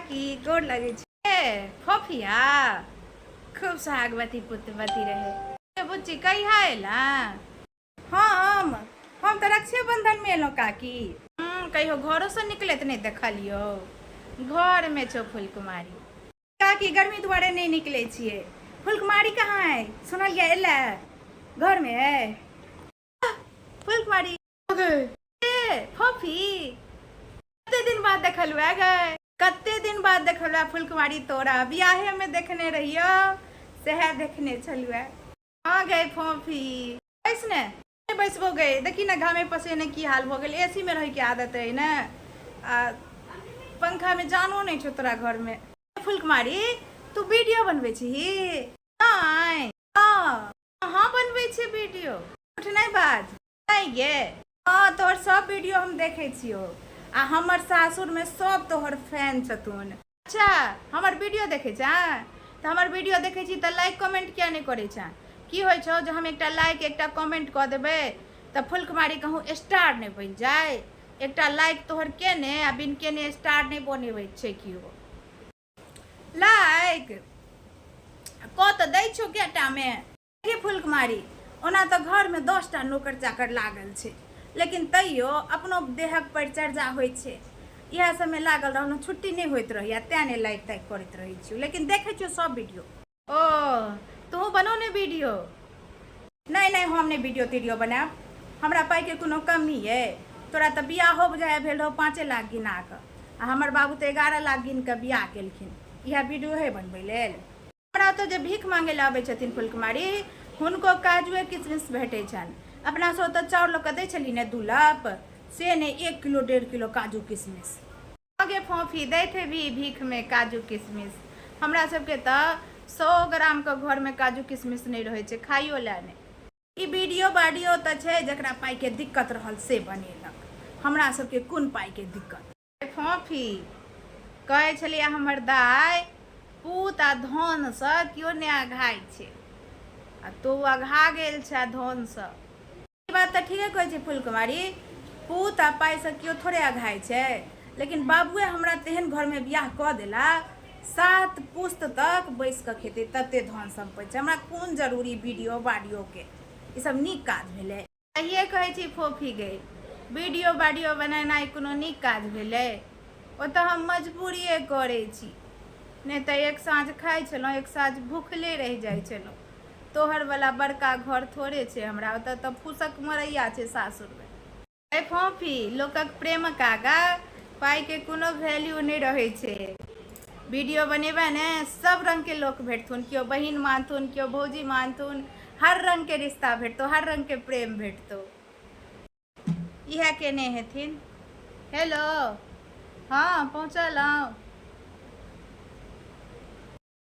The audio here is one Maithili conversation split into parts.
काकी गोर लगै छी। ए फोफिया खूब सोहागवती पुत्रवती रहे। ए बुच्ची कहिया एला? हम तऽ रक्षेबंधनमे एलहुँ काकी। कहियो घरोसँ निकलैत नहि देखलियौ। घरमे छौ फुलकुमारी। काकी गर्मी दुआरे नहि निकलै छियै। फुलकुमारी कहाँ अइ? सुनलियै एलै घरमे अइ? फुलकुमारी ए फोफी कते दिन बाद देखलहुँ है गए, कते दिन बाद देखलहुँ है फुलकुमारी तोरा। बियाहेमे देखने रहियौ सएह देखने छलहुँ है। हाँ गए फोफी बैस ने। नहि बैसबो गए, देखी ने घामे पसेने की हाल भऽ गेल। ए सी मे रहैके आदत अइ ने, आ पंखामे जानो नहि छौ तोरा घरमे। फुलकुमारी तू वीडियो बनबै छही? नहि। हँ हँ बनबै छियै वीडियो। उठ नहि बाज। नहि गे। हँ तोहर सब वीडियो हम देखै छियौ, आ हमर सासुरमे सब तोहर फैन छथुन। अच्छा हमर वीडियो देखै छेँ? तऽ हमर वीडियो देखै छी तऽ लाइक कमेंट किया नहि करै छेँ? की होइ छौ जे हम एकटा लाइक एकटा कमेंट कऽ देबै तऽ फुलकुमारी कहूँ स्टार नहि बनि जाय? एकटा लाइक तोहर केने आ बिन केने स्टार नहि बनेबै छै केओ। लाइक कऽ तऽ दै छौ कएटामे। हे फुलकुमारी, ओना तऽ घरमे 10टा नोकर चाकर लागल छै, लेकिन तैयो अपनो देहक परिचर्या होइ छै। इएह सबमे लागल रहलहुँ, छुट्टी नहि होइत रहैए, तेँ नहि लाइक ताइक करैत रहै छियौ, लेकिन देखै छियौ सब वीडियो। ओ तूँ बनो ने वीडियो। नहि नहि हम नहि वीडियो तीडियो बनायब, हमरा पाइके कोनो कमी अइ? तोरा तऽ बियाहो बुझाइ भेल रहौ 5 लाख गिना कऽ, आ हमर बाबू तऽ 11 लाख गिन कऽ बियाह केलखिन इएह वीडियोए बनबै लेल। हमरा ओतऽ जे भीख मांगै लए अबै छथिन फुलकुमारी, हुनको काजुए किशमिश भेटै छनि। अपना सब ओतऽ चाउर लऽ कऽ दै छली ने 2 लप, से नहि 1 किलो 1.5 किलो काजू किशमिश। गे फोफी दैत हेबही भीखमे काजू किशमिश? हमरा सबके तऽ 100 ग्रामके घरमे काजू किशमिश नहि रहै छै, खाइयो लए नहि। ई वीडियो बाडियो तऽ छै जकरा पाइके दिक्कत रहल से बनेलक, हमरा सबके कोन पाइके दिक्कत। फोफी कहै छलियै हमर दाइ, पूत आ धनसँ केओ नहि अघाइ छै, आ तू अघा गेल छै धनसँ। ई बात तऽ ठीके कहै छै फुलकुमारी, पूत आ पाइसँ केओ थोड़े अघाइ छै। लेकिन बाबुए हमरा तेहन घरमे बियाह कऽ देला, 7 पुस्त तक बैस कऽ खेतै तते धन सम्पत्ति छै। हमरा कोन जरूरी वीडियो बाडियोके, ई सब नीक काज भेलै? सहिए कहै छी फोफी गै, वीडियो बाडियो बनेनाइ कोनो नीक काज भेलै? ओ तऽ हम मजबूरिए करै छी, नहि तऽ एक साँझ खाइ छलहुँ एक साँझ भुखले रहि जाइ छलहुँ। तोहरवला बड़का घर थोड़े छै हमरा, ओतऽ तऽ फूसक मरैया छै सासुरमे। गै फोफी, लोकक प्रेमक आगाँ पाइके कोनो वैल्यू नहि रहै छै। वीडियो बनेबै ने सब रङ्गके लोक भेटथुन, केओ बहिन मानथुन, केओ भौजी मानथुन, हर रङ्गके रिश्ता भेटतौ, हर रङ्गके प्रेम भेटतौ। इएह केने हेथिन। हेलो, हँ पहुँचलहुँ।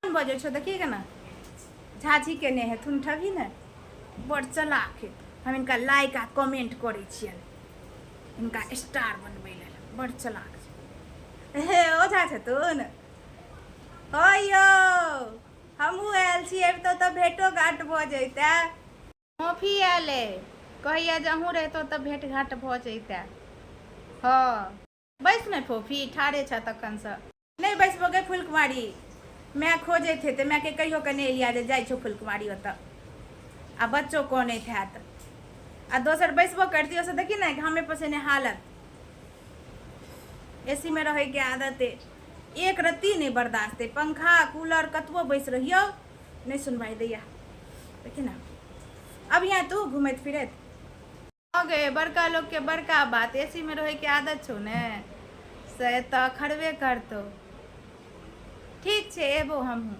बजै छौ देखिए केना झाझी केने हेथुन, ठबी ने बड़ चलाक है। हम हिनका लाइक आ कमेंट करै छियनि हिनका स्टार बनबै लेल, बड़ चलाक छै। हे ओझा छथुन? हो यौ, हमहूँ आयल छी, अबितहुँ तऽ भेंटो घाट भऽ जैते। मोफी आयल अइ, कहैया जे अहूँ रहितहुँ तऽ भेंट घाट भऽ जैते। हँ बैस ने फोफी, ठाढ़े छह तखनसँ। नहि बैसबो गे फुलकुमारी, माय खोजैत हेतै। मायके कहियो कऽ नहि एलिया जे जाइ छौ फुलकुमारी ओतऽ, आ बच्चो कनैत हैत। आ दोसर बैसबो करतियो से देखी ने घामे पसेने हालत, ए सी मे रहैके आदत अइ, एक रत्ती नहि बर्दाश्त अइ। पंखा कूलर कतबो बैस रहियौ नहि सुनवाइ दैया। देखी ने अब यहाँ तू घुमैत फिरैत। हँ गे, बड़का लोकके बड़का बात, ए सी मे रहैके आदत छौ ने, से तऽ खरबे करतौ। ठीक छै, एबो हमहूँ।